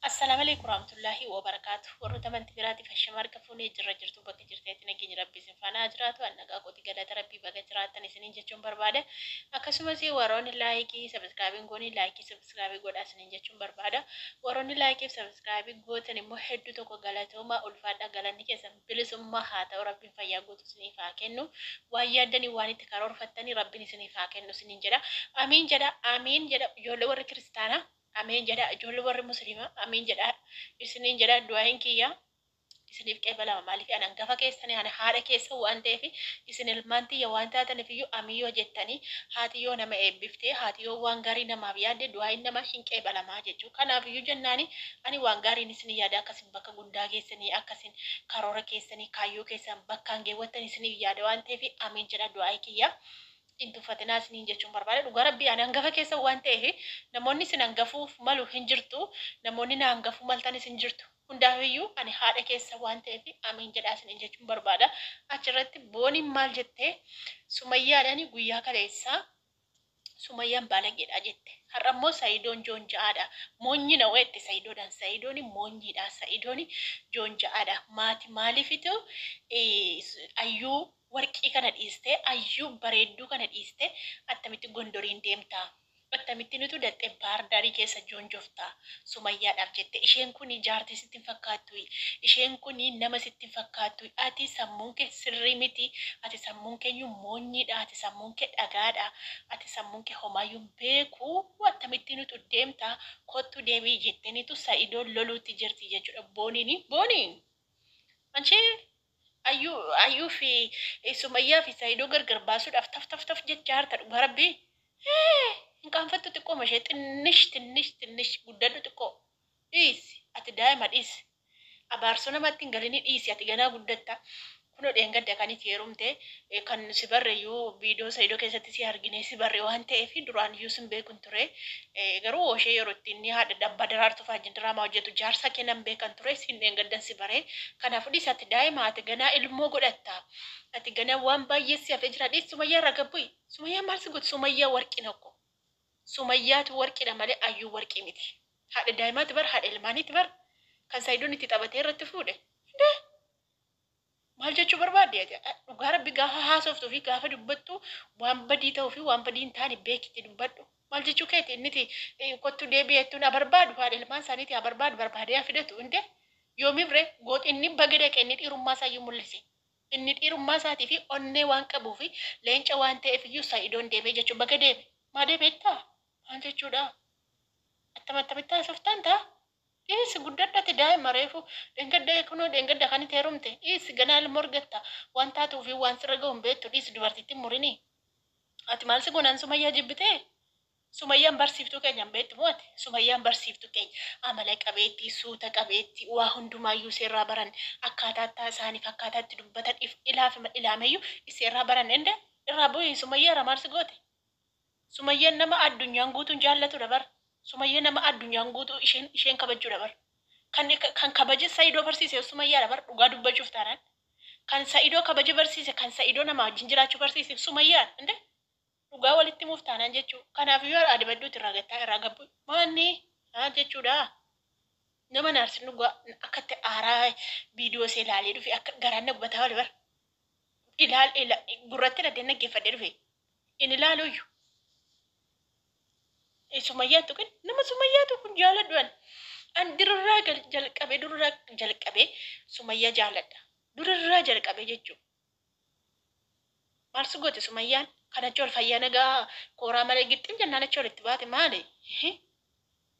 Assalamaleykum warahmatullahi wabarakatuh warroota amanti biraatiif ashama harka fuunee jirra jirtu bakka jirtanitti nageenyi rabbi isin faana haa jiraatu an nagaa kooti galata rabbii baga jiraattan isiniin jechuun barbaada akkasumas warroonni laayikii sabiskiraabiin goonii laayikii sabiskiraabii godhaa isiniin jechuun barbaada warroonni laayikii sabiskiraabii gootan immoo hedduu tokko galatoomaa ulfaadhaa galanni keessan bilisummaa haa ta'u rabbiin fayyaa guutuu isiniif haa kennu waan yaaddanii waan itti karoorfattanii rabbiin isiniif haa kennu isiniin jedha amiin jedha amiin jedha ijoollee warri kiristaanaa Ameen jedhaa ijoollee warri musliima amiin jedhaa isiniin jedhaa du'aa'iin kiyya isiniif qeebalama maaliif ani hangafa keessanii ani haadha keessan waan ta'eef isin ilmaan tiyya waan taataniif iyyuu amiin yoo jettanii haati yoo nama eebbiftee haati yoo waan gaarii namaaf yaadde du'aa'iin namaa hin qeebalamaa jechuu kanaaf iyyuu jennaani ani waan gaariin isin yaada akkasin bakka guddaa geessanii akkasin karoora keessanii kaayyoo keessan bakkaan geewwattan isiniif yaada waan ta'eef amiin jedhaa du'aa'ii kiyya hin tuffatinaa isiniin jechuun barbaada. Dhugaa rabbii ani hangafa keessan waan ta'eef namoonni isin hangafuuf malu hin jirtu, namoonni na hangafuu maltanis hin jirtu. Hundaafiyyuu ani haadha keessan waan ta'eef amiin jedhaa isiniin jechuun barbaada. Achirratti Booniin maal jette? Sumayyaadhaan guyyaa kaleessaa Sumayyaan baalageedha jette. Har'a immoo Sa'idoon joonja'aadha. Moonyi na jette Sa'idoodhaan. Sa'idoon moonyiidha. Sa'idoon joonja'aadha. Maati maaliifitu ayyuu Warqii kana dhiistee Ayyuu bareedduu kana dhiistee attamitti Gondoriin deemta? Attamitti nutu daxxee Baahardaarii keessa joonjofta? Sumayyaadhaaf jettee isheen kuni jaartii sitti hin fakkaattui isheen kuni nama sitti hin fakkaattui ati sammuun kee sirrii miti ati sammuun keenyu moonyiidha ati sammuun kee dhagaadha ati sammuun kee homaayyuu hin beeku attamitti nutu deemta kottu deebi'i jettenitu Sa'idoon loluutti jirti jechuudha Booniini Boonii anchi Ayyuu Ayyuu fi Sumayyaa fi Saidoo gargar baasuudhaaf taf taf taf jechaa harta dhugaa rabbii. Hee hin qaanfattu xiqqooma ishee xinnish tinnish tinnish guddadhu xiqqoo. Dhiisi ati daa'ima dhiisi. Abaarsoo namatti hin galini dhiisi ati ganaa guddatta. Kunoo dheengadda kan itti heerumte kan si barre iyyuu viidiyoo Saidoo keessatti si argine si barre waan ta'eef duraan iyyuu sin beekun ture. Garuu oshee yeroo itti inni haadha abbaa daraartuu faa wajjin diraamaa hojjetu jaarsa kee nan beekan ture siin dheengaddan si bare kanaafuu dhiisi ati daa'ima ati ganaa ilmoo godhatta ati ganaa waan baay'ee si hafee jira dhiisi sumayyaa irraa gad bu'i sumayyaan maal si gooti sumayyaa warqina ko sumayyaatu warqidha malee ayyuu warqii miti haadha daa'imaati bar haadha ilmaaniiti bar kan sayidoon itti taphatee irratti fuudhe indee Maal jechuu barbaadde ati? Dhugaa rabbi gaafa haasoftuu fi gaafa dubbattu waan badii ta'uu fi waan badii hin taane beekiti dubbadhu. Maal jechuu keeti inniti kottu deebi'i jettuun haa barbaadu haadha ilmaan isaaniiti haa barbaadu barbaadee haa fidatu inde yoomiif ree goot inni baga dhaqe inni dhiirummaa isaayyuu mul'ise. Inni dhiirummaa isaatii fi onnee waan qabuu fi leenca waan ta'eef iyyuu Sa'idoon deemee jechuun baga deeme. Maa deemeettaa? Maal jechuudha? Attam attamitti haasoftaan taa? Dhiisi guddadhu ati daa'ima reefu dhengadda kunoo dhengadda kan itti heerumte dhiisi ganaa ilmoo argatta waan taatuu fi waan sirra gahu hin beektu dhiisi dubartiitti hin murini ati maal si gonaan sumayyaa jibbitee sumayyaan barsiiftuu keenya hin beektu moo ati sumayyaan barsiiftuu keenya amala qabeettii suuta qabeettii waa hundumaayyuu iseerraa baran akkaataa itti haasa'aniif akkaataa itti dubbatan if ilaafi ilaameyyuu iseerraa baran ende irraa bu'i sumayyaa irraa maal si goote Sumayyan nama addunyaan guutuun jaallatudha bar. Sumayya nama addunyaan guutuu isheen isheen kabajjudha bar. Kan kan kabaja Sa'idoo barsiise Sumayyaadha bar dhugaa dubbachuuf taanaan. Kan Sa'idoo kabaja barsiise kan Sa'idoo nama wajjin jiraachuu barsiise Sumayyaadha. Inde dhugaa walitti himuuf taanaan jechuu. Kanaaf iyyuu adabadhuuti irraa gattaa irraa gabbu. Maanni haa jechuudha. Nama naarsin dhugaa akkatti aaraa viidiyoo ishee ilaalee dhufe akka garaan na gubataa wali bar. Ilaal gurratti hidhadheen dhaggeeffadhee dhufe. In ilaaluuyyu. Sumayyaa tuqin nama sumayyaa tuqun jaaladhu an. An durirraa jalqabee durirraa jalqabee sumayyaa jaaladha. Durirraa jalqabee jechuudha. Maal si goote sumayyaan? Kan achi ol fayyaa nagaa kooraa malee gixxim jennaan achi ol itti baate maali?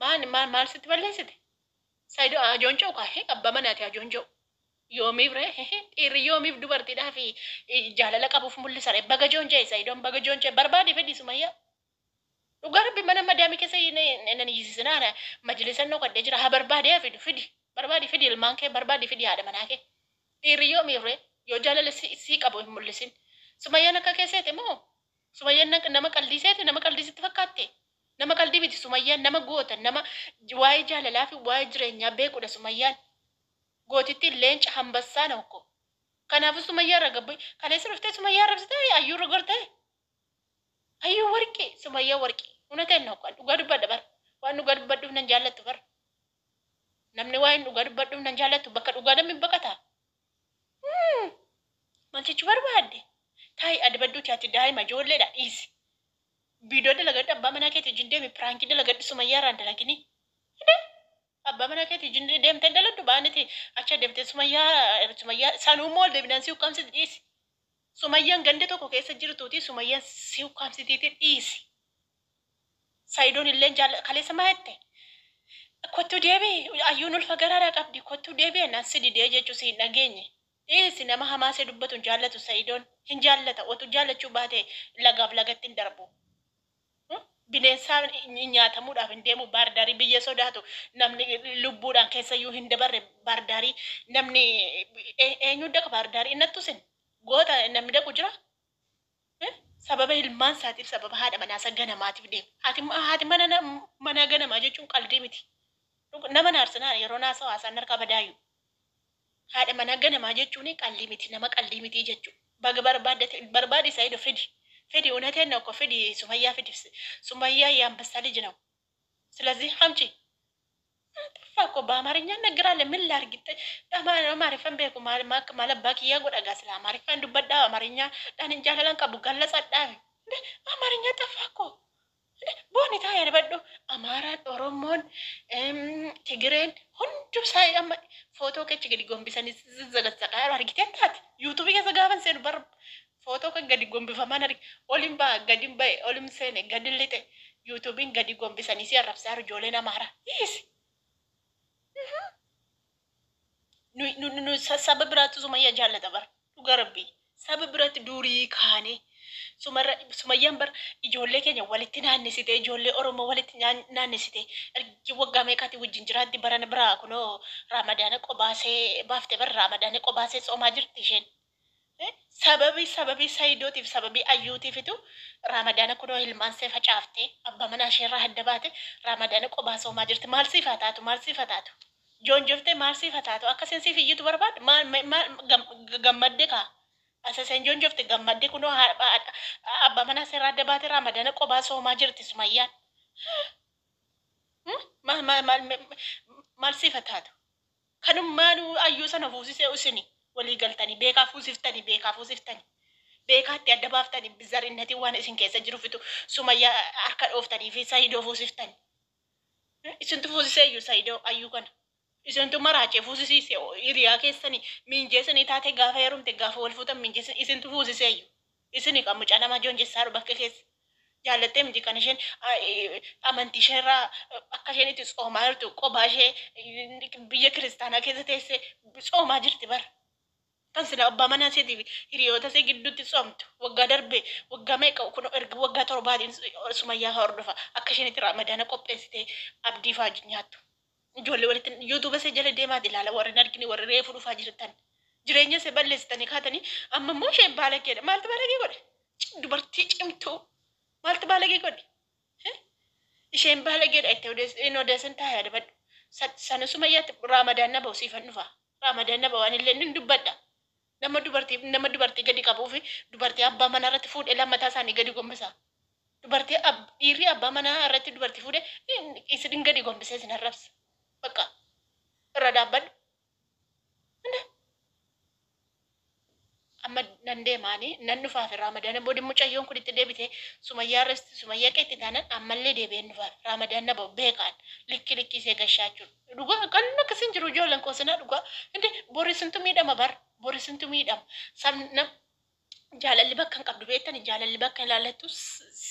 Maal maal maal sitti balleessite? Sayido ajoonja'u kaa abbaa manaati ajoonja'u. Yoomiif ree dhiirri yoomiif dubartiidhaaf jaalala qabuuf mul'isa ree baga joonja'e sayidoon baga joonja'e barbaadi fedhi sumayyaa. Dhugaa rabbi mana madaamii keessa nan iyyisisinaa ana majlisan dhokadhee jira haa barbaadee haa fidu fidi barbaadi fidi ilmaan kee barbaadi fidi haadha manaa kee. Dhiirri yoomiif ree yoo jaalala sii qabu hin mul'isin. Sumayyaan akka kee seete moo Sumayyaan nama qaldii seete nama qaldii sitti fakkaatte nama qaldii miti Sumayyaan nama goota nama waa'ee jaalalaa fi waa'ee jireenyaa beekudha Sumayyaan. Gootittiin leenca hambassaa na ukko. Kanaafuu Sumayyaa irraa gad bu'i. Kaleessa dhuftee Sumayyaa arrabsitee Ayyuu irra gortee? Ayyuu warqii Sumayyaa warqii. Unateen na ukko. Dhugaa dubbadha bar. Waan dhugaa dubbadhuuf nan jaallattu bar. Namni waa'een dhugaa dubbadhuuf nan jaallattu bakka dhugaa namni baqata. Maal jechuu barbaadde? Taa'i adabadhuuti, ati daa'ima ijoolleedha, dhiisi. Viidiyoo dalagadhu, abbaa manaa keetii wajjin deemi, prankii dalagadhu, Sumayyaa irraan dalagini. Abbaa manaa keetii wajjin deemtee daladhu baaniti achi deemtee Sumayyaa sanuu immoo ol deebinaan si ukkaamsiti, dhiisi. Sumayyaan ganda tokko keessa jirtuuti, Sumayyaan si ukkaamsitiiti, dhiisi. Sayidoon illee jaalla kaleessa maa jette? Kottuu deebi'i, ayyuun ulfa garaadhaa qabdi, kottuu deebi'i naan si didee jechuu si hin dhageenye. Dhiisi, nama hamaasee dubbatu hin jaallatu Sayidoon, hin jaallata, otuu jaallachuu baate lagaaf lagatti hin darbu. Bineensaan nyaatamuudhaaf hin deemu baardaarii biyya sodaatu, namni lubbuudhaan keessayyuu hin dabarre baardaarii, namni eenyu daqa baardaarii innattu sin goota namni daqu jira. Sababa ilmaan isaatiif, sababa haadha manaa isa ganamaatiif deema. Haati mana manaa ganamaa jechuun qaldii miti. Nama naarsinaa yeroo naasa'u haasaan harkaa badaayu. Haadha manaa ganamaa jechuun qaldii miti, nama qaldii miti jechuudha. Baga barbaaddate barbaadi, Sayido fidi. Fidi, እውነቴን ነው እኮ፣ fidi, ሱመያ fidi. ሱመያ የአንበሳ ልጅ ነው። ስለዚህ አምጪ። ጠፋ እኮ፣ በአማርኛ እነግራለን። ምን ላድርግ? Amaariffaan beeku maal abbaa kiyyaa godha gaa sila Amaariffaan dubbadhaa, Amaariኛ dhaan jaalalan qabu gallatsadhaa. አማርኛ ጠፋ እኮ። Booni taa yaadadhu, Amaaraan, Oromoon, Tigireen hundum isaa amma footoo kechi gadi gombisanii zagazzaqaa argitee taate. YouTubeii keessa gaafan seenu bar footoo kan gadi gombifaman arge, olin ba'a gadin ba'e, olin seene gadin lixe, YouTubeiin gadi gombisanii si arrabsaa ijoolleen Amaaraa. Dhiisi. Nu saba biraatti Sumayyaa jaallata bara, dhuga rabbii, saba biratti durii kaanee Sumayyaan bar ijoollee keenya walitti naannesite, ijoollee Oromoo walitti naannesite. Ergi waggaa meeqaati wajjin jiraatti? Barana biraa kunoo Raamadaana qobaasee baafte bar, Raamadaana qobaasee tsoomaa jirti isheen. Sababii Sayidootiif, sababii ayyuutiifitu Raamadaana kunoo ilmaan see facaaftee abbaa manaa isheerraa adda baate, Raamadaana qobaa soomaa jirti. Maal siif haa taatu? Maal siif haa taatu? Joonjoftee maal siif haa taatu? Akka isheen siif iyyitu barbaadde maal maal gammadde kaa? Asaseen joonjofte gammadde, kunoo abbaa manaa seerraa adda baate, Raamadaana qobaa soomaa jirti Sumayyaan. Maal maal maal maal siif haa taatu? Kanummaanuu ayyuu sana fuusisee usini walii galtanii beekaa fuusiftanii, beekaa fuusiftanii, beekaatti adda baaftanii, zarinnatii waan isin keessa jiru fitu Sumayyaa harka dhooftanii fi Sayidoo fuusiftanii. Isintu fuusisee iyyuu Sayidoo ayyuu kana. Isintu maraachee fuusisiise, hiriyaa keessanii miinjeessanii taate, gaafa heerumte, gaafa wal fuutan miinjeessan, isintu fuusisee iyyuu. Isini kan mucaa namaa joonjessaa bakka keessa. Jaallattee miti kan isheen amantii isheerraa akka isheen itti tsoomaa jirtu, qobaa ishee biyya kiristaanaa keessa teessee tsoomaa jirti bara. Kan sila abbaa manaa isheetii fi hiriyoota ishee gidduutti tsoomtu waggaa darbe, waggaa meeqa kun, erga waggaa 7tiin Sumayyaa hordofa, akka isheen itti Raamadaana qopheessitee abdii fa'aa nyaattu. Ijoollee walitti YouTubea ishee jala deemaati ilaala, warri hin argine, warri reefu dhufaa jirtan. Jireenya ishee balleessitanii kaatanii amma immoo isheen baalageedha. Maaltu baalagee godhe? Dubartii cimtuu maaltu baalagee godhe? Isheen baalageedha itti hin odeessan, taa'ee adabadhu. Sana Sumayyaatti Raamadaan na ba'u siifan dhufa. Raamadaan na ba'u ani illee nin dubbadha. Nama dubartii gadi qabuu fi dubartii abbaa manaa irratti fuudhee lammataa isaanii gadi gombisa. Dubartii dhiirri abbaa manaa irratti dubartii fuudhee isin gadi gombisee isin arrabsa. Bakka irra dhaabbadhu. Amma nan deemaanii nan dhufaaf, Raamadaana booda mucayyoon kun itti deebite Sumayyaa irratti Sumayyaa qeetti taanan ammallee deebi'een dhufaaf, Raamadaan na ba'u beekaan likki likki isee gashaa jechuudha. Dhugaa kan akkasiin jiru ijoolleen koosinaa dhugaa inde borisintu miidhama bar, borisintu miidhama. Sabna jaalalli bakka hin qabdu beektani, jaalalli bakka hin ilaallattu,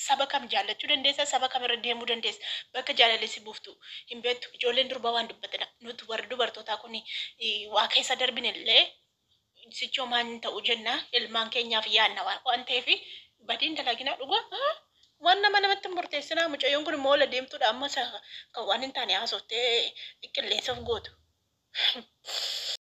saba kam jaallachuu dandeessa, saba kam irra deemuu dandeessa, bakka jaalalli si buuftu hin beektu. Ijoolleen durbaa waan dubbatina, nuti warri dubartootaa kun waa keessa darbine illee sichoo maan ta'u jenna, ilmaan keenyaaf yaadna waan ta'eef badiin dalagina, dhugaa waan nama namatti hin murteessinaa. Mucayyoon kun immoo ola deemtuudha, amma kan waan hin taane haasoftee qilleensaaf gootu.